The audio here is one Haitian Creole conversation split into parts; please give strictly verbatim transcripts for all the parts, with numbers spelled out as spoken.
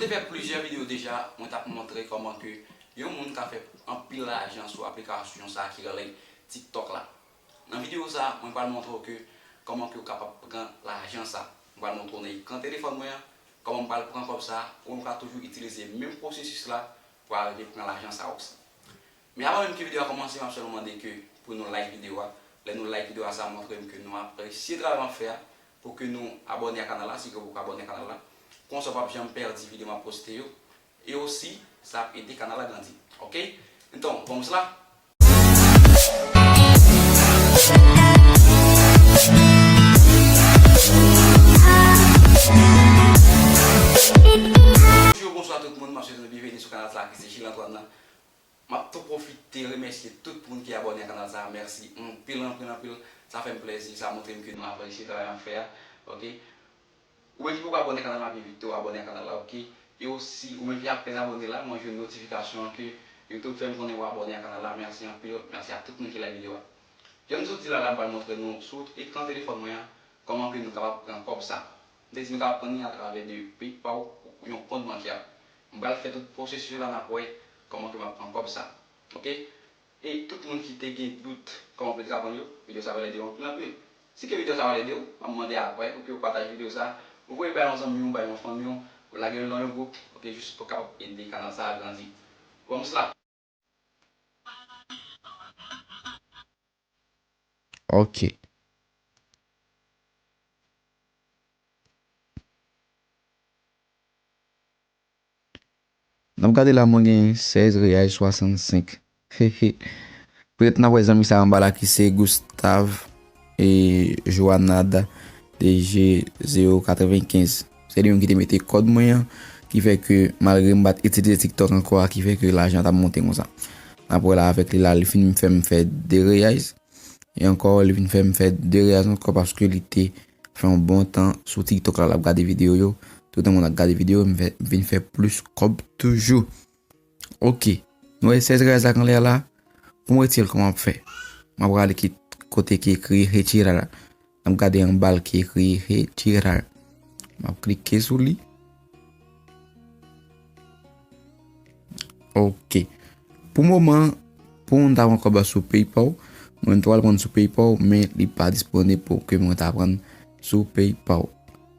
Te fè plizyè videyo deja, mwen t ap montre kòman ke yon moun ka fè anpil lajan sou aplikasyon sa a ki rele TikTok la. Nan videyo sa a, mwen pral montre w ke kòman ke w kapab pran lajan sa a. Mwen pral montre w nan ekran telefòn mwen an, kòman m pral pran kòb sa a, ou menm ka toujou itilize menm pwosesis la pou w arive pran lajan sa a osi. Men avan menm ke videyo a kòmanse, m ap sèlman mande ke pou nou like videyo a. Lè nou like videyo a, sa montre m ke nou apresye travay m ap fè a, pou ke nou abòne a kanal la, si ke w poko abòne a kanal la. Konsa w p ap janm pèdi videyo m ap poste yo. E osi, sa ap ede kanal la grandi. Oke? Enton, vamos lá? Bonjou, bonswa tout moun, m ap swete nou byenveni sou kanal sa ki se Gilles Antoine nan. M ap tou pwofite remèsye tout moun ki abòne a kanal sa a. Mèsi anpil, anpil, anpil. Sa fè m plèzi, sa montre m ke nou apresye travay m ap fè a. Oke? Ou menm ki poko abòne kanal la, m ap envite w abòne a kanal la, oke? E osi, ou menm ki apèn abòne la, mwen jwenn notifikasyon an ke YouTube fè m konnen w abòne a kanal la. Mèsi anpil, mèsi a tout moun ki like videyo a. Jan m sot di la, la m pral montre nou sou ekran telefòn mwen an, kòman ke nou kapab pran kòb sa. M te di nou kapab pran li atravè de PayPal, yon kont bankè. M pral fè tout pwosesis la, n ap wè kòman ke m ap pran kòb sa. Oke? E tout moun ki te gen dout kòman pou yo te ka pran yo, videyo sa a pral ede yo anpil, anpil. Si ke videyo sa a pral ede w, m ap mande apre pou ke w pataje videyo sa a, ou voye bay yon zanmi w, bay yon fanmi w, ou lage l nan yon gwoup, oke, jis pou kapab ede kanal sa a grandi. Bon, m sla. Ok. N ap gade la, mwen gen sèz reyal swasannsenk. Petèt n ap wè zanmi sa anba la ki se Gustave e Joanada D G zewo katrevenkenz. Se li menm ki te mete kòd mwen an, ki fè ke malgre m pa t itilize TikTok ankò a, ki fè ke lajan t ap monte konsa. N ap wè la avèk li la, li fin fè m fè de reyal. E ankò, li vin fè m fè de reyal ankò paske li te fè yon bon tan sou TikTok la, l ap gade videyo yo. Toutan moun ap gade videyo, m fè, m vin fè plis kòb toujou. Ok. Nou wè sèz reyal sa k anlè a la? Pou m retire l, kòman m ap fè? M ap prale ki kote ki ekri retirar la. N ap gade anba l ki ekri retirar. M ap klike sou li. Ok. Pou moman, pou moun ta pran kòb la sou PayPal, mwen t pral pran sou PayPal, men li pa disponib pou ke mwen ta pran sou PayPal.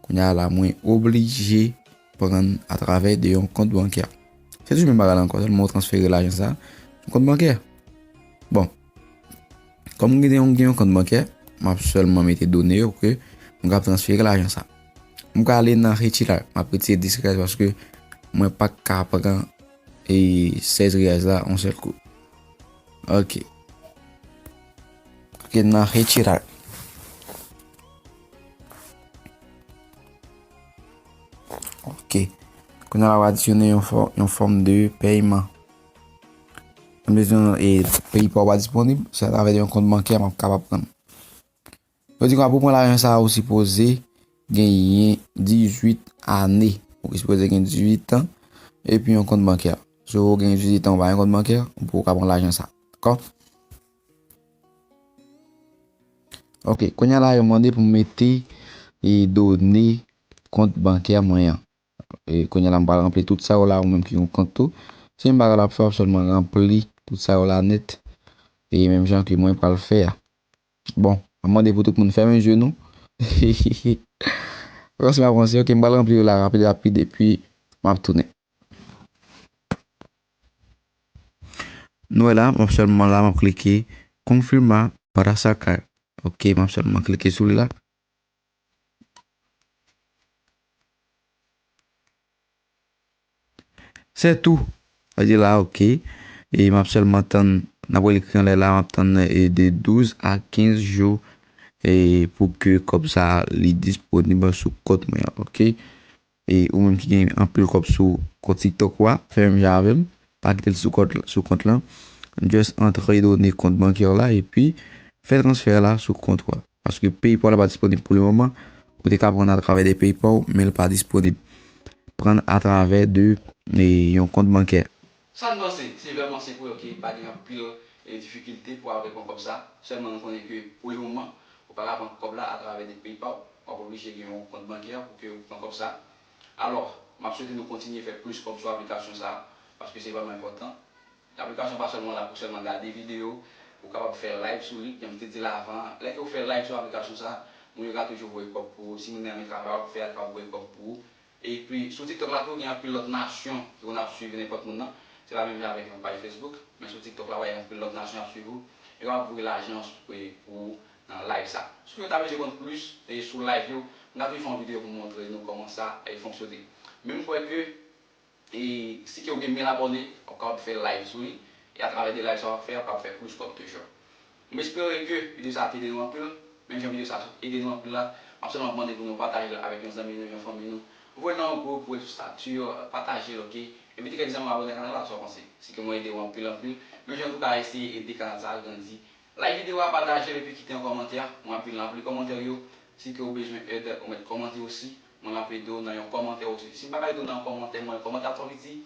Kounye a la, mwen oblije pran atravè de yon kont bankè. Se toujou menm bagay la ankò, sèlman ou transfere lajan sa sou kont bankè. Bon, kòm m gen yon, gen yon kont bankè, m ap sèlman mete done yo ke m kab transfere lajan sa. M prale nan retirar, m ap retire dis reyal paske mwen pa ka pran e sèz reyal la yon sèl kou. Ok. Ok, nan retirar. Ok. Kounye a la, w adisyone yon fò-, yon fòm de pèyman. Mwen bezwen, e, PayPal pa disponib, se atravè de yon kont bankè m ap kapab pran. Yo di konsa pou pran lajan sa a, ou sipoze genyen dizuit ane. Ou sipoze gen dizuit an, epi yon kont bankè. Si w gen dizuit an, ou pa gen kont bankè, ou poko ka pran lajan sa. Dakò? Ok, kounye a la, yo mande pou m mete, e, done kont bankè mwen an. E kounye a la, m pral ranpli tout sa yo la, ou menm ki gen kont tou. Se menm bagay la ap fè, w ap sèlman ranpli tout sa yo la nèt. E menm jan ke mwen pral fè a. Bon, m ap mande pou tout moun fèmen je nou. Avanse, m avanse. Ok, m pral ranpli yo la rapid, rapid, epi m ap tounen. Nou wè la, m ap sèlman la, m ap klike confirmar para sacar. Ok, m ap sèlman klike sou li la. Se tou. Sa vle di la, ok. E m ap sèlman tann, n ap wè l ekri anlè la, m ap tann, e, de douz a kenz jou, e, pou ke kòb sa a li disponib sou kont mwen an, ok. E ou menm ki gen anpil kòb sou kont TikTok ou a, fè menm jan avè m, pa kite l sou kont, sou kont lan. Just antre done kont bankè w la, epi fè transfè la sou kont ou a. Paske PayPal la pa disponib pou le moman. Ou te ka pran atravè de PayPal, men l pa disponib. Pran atravè de, e, yon kont bankè. Sa n panse, se vrèman senp wi, ok, pa gen anpil, e, difikilte pou w al pran kòb sa. Sèlman nou konnen ke pou le moman, ou pa ka pran kòb la atravè de PayPal, w ap oblije gen yon kont bankè pou ke ou pran kòb sa. Alò, M ap swete nou kontinye fè plis kòb sou aplikasyon sa a, paske se vrèman enpòtan. Aplikasyon pa sèlman la pou sèlman gade videyo, ou kapab fè live sou li, jan m te di l avan. Lè ke w fè live sou aplikasyon sa a, moun yo ka toujou voye kòb pou ou. Si moun nan renmen travay w ap fè a, l ka voye kòb pou ou. Epi, sou TikTok la tou, gen anpil lòt nasyon ke w ap swiv, nenpòt moun nan. Se pa menm jan avèk yon paj Facebook, men sou TikTok la, w ap wè anpil lòt nasyon ap swiv ou. Yo ap voye lajan pou ou nan live sa. Si w ta bezwen konn plis e sou live yo, m ka toujou fè yon videyo pou montre nou kòman sa e fonksyone. Men m kwè ke e si ke w gen mil abòne, w ap kapab fè live sou li. E atravè de live sa w ap fè, w ap kapab fè plis kòb toujou. M espere ke videyo sa a te ede nou anpil. Menm jan videyo sa a ede nou anpil la, m ap sèlman mande pou nou pataje l avèk yon zanmi nou, yon fanmi nou. Voye nan yon gwoup, voye sou estati, pataje l, oke? Envite kèk zanmi w abòne kanal la, sa w panse? Si ke mwen ede w anpil, anpil. Menm jan tou ka eseye ede kanal sa a grandi. Like videyo a, pataje l epi kite yon kòmantè. Mwen ap vin la pou li kòmantè yo. Si ke w bezwen èd, ou mèt kòmante osi. Mwen m ap ede w nan yon kòmantè osi. Si m pa ka ede w nan yon kòmantè, mwen kòmantè ap twò piti.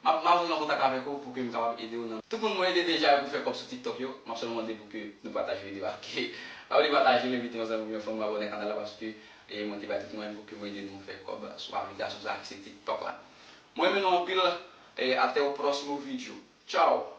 M ap, m ap rantre an kontak avèk ou pou ke m kapab ede w nan. Tout moun mwen ede deja yo pou fè kòb sou TikTok yo, m ap sèlman mande pou ke nou pataje videyo a. Pa bliye pataje l, envite yon zanmi ou yon fanmi abòne kanal la paske e mwen te bay tout mwayen pou ke mwen ede nou fè kòb sou aplikasyon sa a ki se TikTok la. Mwen renmen nou anpil, e atè yon pwòchèn videyo. Tchao!